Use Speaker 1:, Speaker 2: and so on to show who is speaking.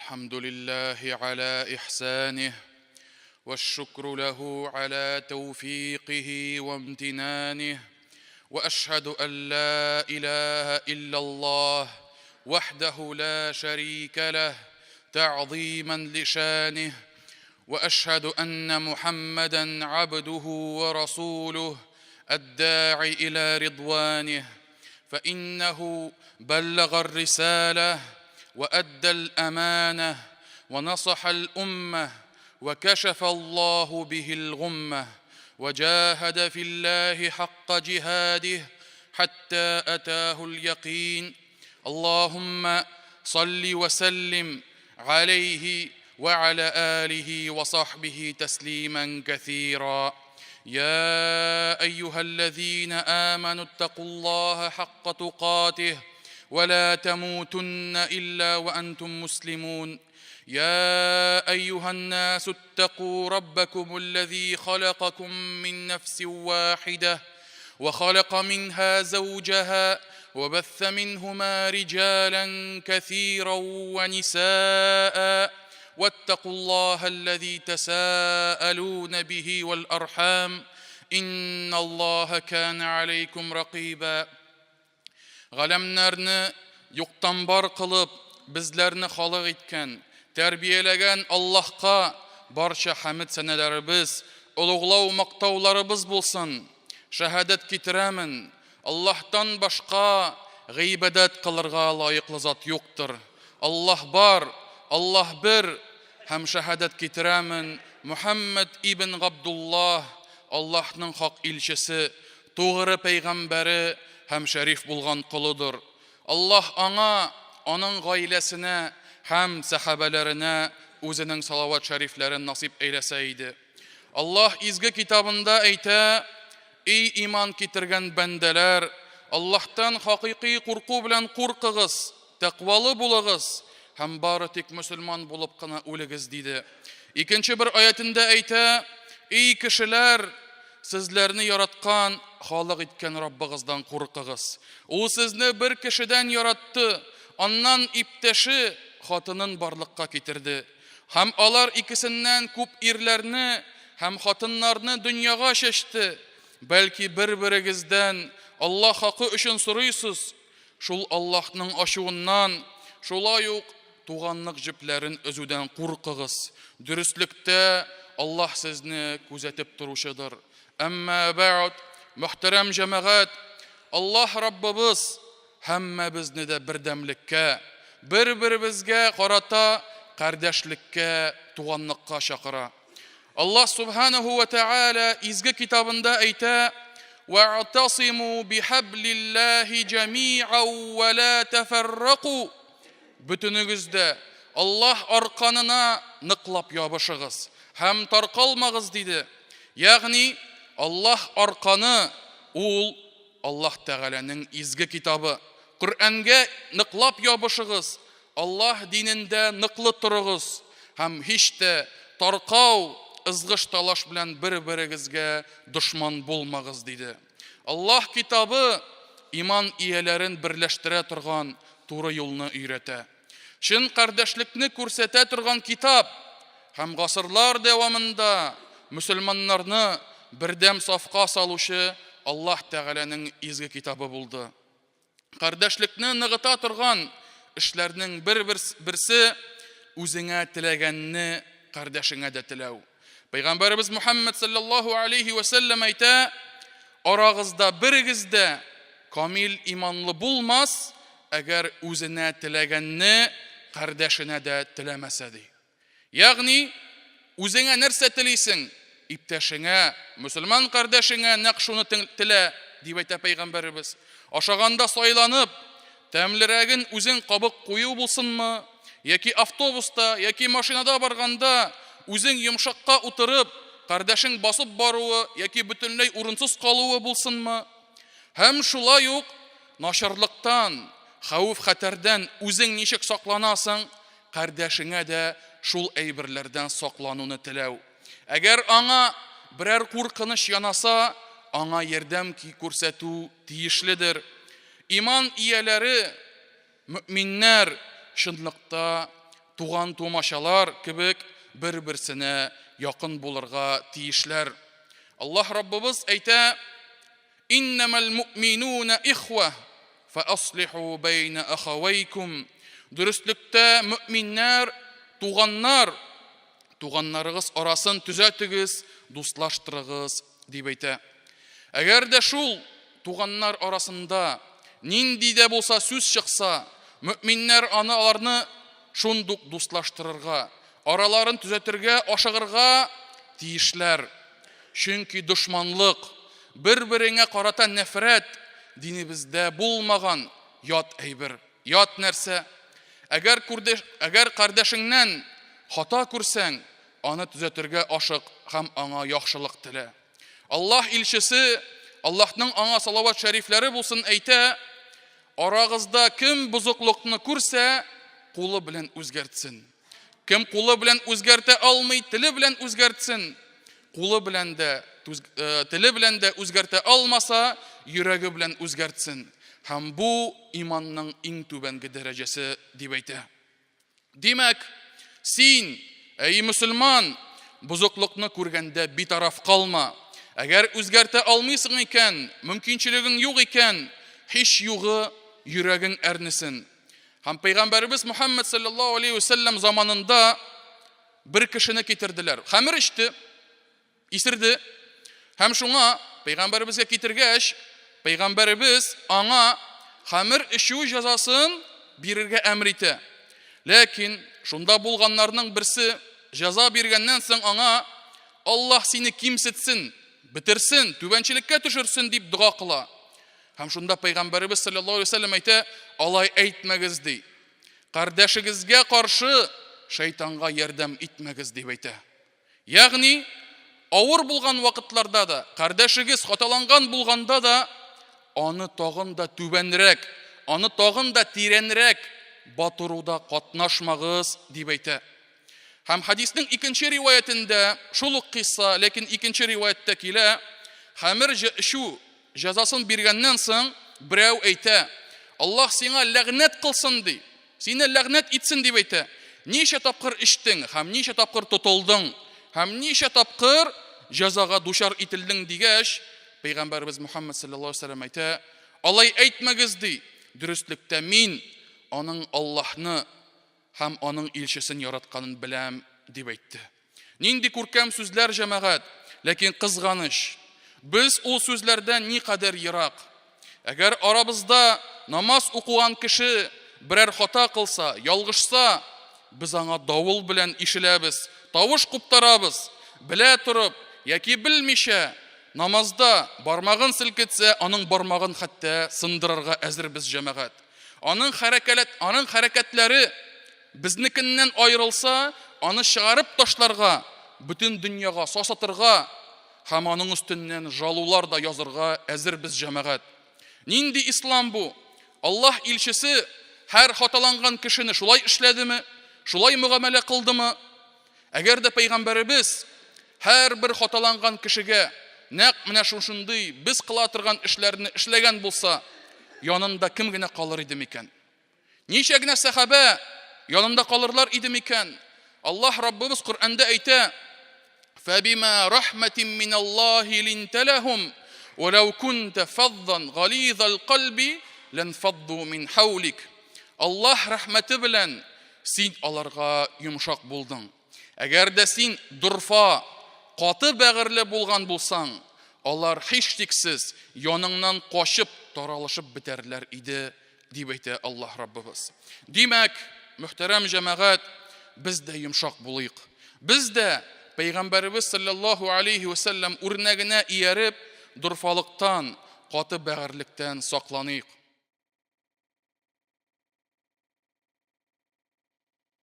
Speaker 1: الحمد لله على إحسانه والشكر له على توفيقه وامتنانه وأشهد أن لا إله إلا الله وحده لا شريك له تعظيما لشانه وأشهد أن محمدا عبده ورسوله الداعي إلى رضوانه فإنه بلغ الرسالة وأدى الأمانة ونصح الأمة وكشف الله به الغمة وجاهد في الله حق جهاده حتى أتاه اليقين اللهم صل وسلم عليه وعلى آله وصحبه تسليما كثيرا يا أيها الذين آمنوا اتقوا الله حق تقاته ولا تموتن إلا وأنتم مسلمون يا أيها الناس اتقوا ربكم الذي خلقكم من نفس واحدة وخلق منها زوجها وبث منهما رجالا كثيرا ونساء واتقوا الله الذي تساءلون به والأرحام إن الله كان عليكم رقيبا Галәмнәрне юктан бар кылып, безләрне халык иткән, тәрбияләгән Аллаһка барча хәмед-сәнәләребез, олуглау-мактауларыбыз булсын. Шәһадәт китерәмен, Аллаһтан башка гыйбадәт кылырга лаеклы зат юктыр. Аллаһ бар, Аллаһ бер, һәм шәһадәт китерәмен, Мөхәммәд ибн Габдуллаһ, Аллаһның хак илчесе, тугры пәйгамбәре һәм шәриф булган колыдыр. Аллаһ аңа, аның гаиләсенә һәм сәхабәләренә үзенең салават шәрифләрен насыйп әйләсә иде. Аллаһ изге китабында әйтә, Эй иман китергән бәндәләр, Аллаһтан хакыйкый курку белән куркыгыз, тәкъвалы булыгыз һәм бары тик мөселман булып кына үлегез, диде. Икенче бер аятендә әйтә, Эй кешеләр, сезләрне яраткан, халык иткән Раббыгыздан куркыгыз. Ул сезне бер кешедән яратты, аннан иптәше, хатынын барлыкка китерде. Һәм алар икесеннән күп ирләрне һәм хатыннарны дөньяга чәчте. Бәлки бер-берегездән Аллаһ хакы өчен сорыйсыз, шул Аллаһның ачуыннан, шулай ук туганлык җепләрен өзүдән куркыгыз. Дөреслектә Аллаһ сезне күзәтеп торучыдыр. Әмма бәгъд, мөхтәрәм җәмәгать, Аллаһ Раббыбыз һәммәбезне дә бердәмлеккә, бер-беребезгә карата кардәшлеккә, туганлыкка чакыра. Аллаһ Субханаһу ва Тааля изге китабында әйтә: "Ва'тасиму бихаблиллаһи җами'ан ва ла тафарраку". Бөтенегез дә Аллаһ арканына ныклап ябышыгыз һәм таркалмагыз, диде. Ягъни Аллаһ арканы ул Аллаһ Тәгаләнең изге китабы, Коръәнгә ныклап ябышыгыз, Аллаһ динендә ныклы торыгыз һәм һич тә таркау, ызгыш-талаш белән бер-берегезгә дошман булмагыз, диде. Аллаһ китабы иман ияләрен берләштерә торган туры юлны өйрәтә. Чын кардәшлекне күрсәтә торган китап һәм гасырлар дәвамында мөселманнарны бердәм сафка салучы Аллаһ Тәгаләнең изге китабы булды. Кардәшлекне ныгыта торган эшләрнең бер берсе үзеңә теләгәнне кардәшеңә дә теләү. Пәйгамбәребез Мухаммад саллаллаһу алейхи ва сәлләм әйтә, арагызда берегез дә камил иманлы булмас, әгәр үзенә теләгәнне кардәшенә дә теләмәсә, ди. Ягъни, үзеңә нәрсә телисең, иптәшеңә, мөселман кардәшеңә нәкъ шуны телә, дип әйтә пәйгамбәребез. Ашаганда сайланып, тәмлерәген үзең кабык кую булсынмы, яки автобуста, яки машинада барганда үзең йомшакка утырып, кардәшең басып баруы яки бөтенләй урынсыз калуы булсынмы? Һәм шулай ук начарлыктан, хәвеф-хәтәрдән үзең ничек сакланасың, кардәшеңә дә шул әйберләрдән саклануны теләү. Әгәр аңа берәр куркыныч янаса, аңа ярдәм күрсәтү тиешледер. Иман ияләре, мөэминнәр, чынлыкта туган-тумачалар кебек бер-берсенә якын булырга тиешләр. Аллаһ Раббыбыз әйтә, Иннәмәл муъминуна ихва, фәаслиху бәйнә ахавәйкум. Дөреслектә мөэминнәр туганнар, туганнарыгыз арасын төзәтегез, дуслаштырыгыз, дип әйтә. Әгәр дә шул туганнар арасында нинди дә булса сүз чыкса, мөэминнәр аны аларны шундук дуслаштырырга, араларын төзәтергә ашыгырга тиешләр. Чөнки дошманлык, бер-береңә карата нәфрәт динебездә булмаган ят әйбер, ят нәрсә. Әгәр күрдеш, әгәр кардәшеңнән хата күрсәң, аны төзәтергә ашык һәм аңа яхшылык телә. Аллаһ илчесе, Аллаһның аңа салават шәрифләре булсын, әйтә, арагызда кем бозыклыкны күрсә, кулы белән үзгәртсен. Кем кулы белән үзгәртә алмый, теле белән үзгәртсен. Кулы белән дә, э, теле белән дә үзгәртә алмаса, йөрәге белән үзгәртсен. Һәм бу иманның иң түбәнге дәрәҗәсе дип әйтә. Димәк, син, әй мөселман, бозыклыкны күргәндә битараф калма. Әгәр үзгәртә алмыйсың икән, мөмкинчелегең юк икән, һич югы йөрәгең әрнесен. Һәм пәйгамбәребез Мухаммад саллаллаһу алейхи вәсәлләм заманында бер кешене китерделәр. Хәмер эчте, исерде. Һәм шуңа пәйгамбәребезгә китергәч, пәйгамбәребез аңа хәмер эчү җәзасын бирергә әмер итә. Ләкин шунда булганнарның берсе җәза биргәннән соң аңа Аллаһ сине кимсетсен, бетерсен, түбәнчелеккә төшерсен дип дога кыла. Һәм шунда пәйгамбәребез саллаллаһу алейһи вәсәлләм әйтә, алай әйтмәгез ди. Кардәшегезгә каршы шайтанга ярдәм итмәгез дип әйтә. Ягъни авыр булган вакытларда да, кардәшегез хаталанган булганда да, аны тагын да түбәнрәк, аны тагын да тирәнрәк батыруда катнашмагыз дип әйтә. Һәм хәдиснең икенче риваятендә шул ук кыйсса, ләкин икенче риваятьтә килә, хәмер эчү Җәзасын биргәннән соң берәү әйтә, Аллаһ сиңа ләгънәт кылсын, ди. Сине ләгънәт итсен дип әйтә. Ничә тапкыр эчтең һәм ничә тапкыр тотылдың һәм ничә тапкыр җәзага дучар ителдең дигәч, пәйгамбәребез Мухаммад саллаллаһу алейһи вәсәлләм әйтә, алай әйтмәгез, ди. Дөреслектә мин аның Аллаһны һәм аның илчесен яратканын беләм, дип әйтте. Нинди күркәм сүзләр, җәмәгать, ләкин кызганыч, без ул сүзләрдән никадәр ерак. Әгәр арабызда намаз укыган кеше берәр хата кылса, ялгышса, без аңа давыл белән ишеләбез, тавыш куптарабыз, белә торып яки белмичә намазда бармагын селкетсә, аның бармагын хәтта сындырырга әзербез, җәмәгать. Аның хәрәкәләт, аның хәрәкәтләре безнекеннән аерылса, аны чыгарып ташларга, бөтен дөньяга сасатырга һәм аның өстеннән жалулар да язырга әзербез, җәмәгать. Нинди ислам бу? Аллаһ илчесе һәр хаталанган кешене шулай эшләдеме? Шулай мөгамәлә кылдымы? Әгәр дә пәйгамбәребез һәрбер хаталанган кешегә нәкъ менә шушындый без кыла торган эшләрне эшләгән булса, янында кем генә калыр иде микән? Ничә генә сәхабә янында калырлар иде микән? Аллаһ Раббыбыз Коръәндә әйтә: "Фәбима рахматин миналлаһи линта лахум, ва лау кунта фаддан гализал кальби ланфадду мин хаулик." Аллаһ рәхмәте белән син аларга йомшак булдың. Әгәр дә син дорфа, каты бәгырьле булган булсаң, алар һичшиксез яныңнан качып, таралышып бетәрләр иде, дип әйтә Аллаһ Раббыбыз. Димәк, мөхтәрәм җәмәгать, без дә йомшак булыйк. Без дә Пәйгамбәребез саллаллаһу алейһи вә сәлләм үрнәгенә ияреп, дорфалыктан, каты бәгырьлектән сакланыйк.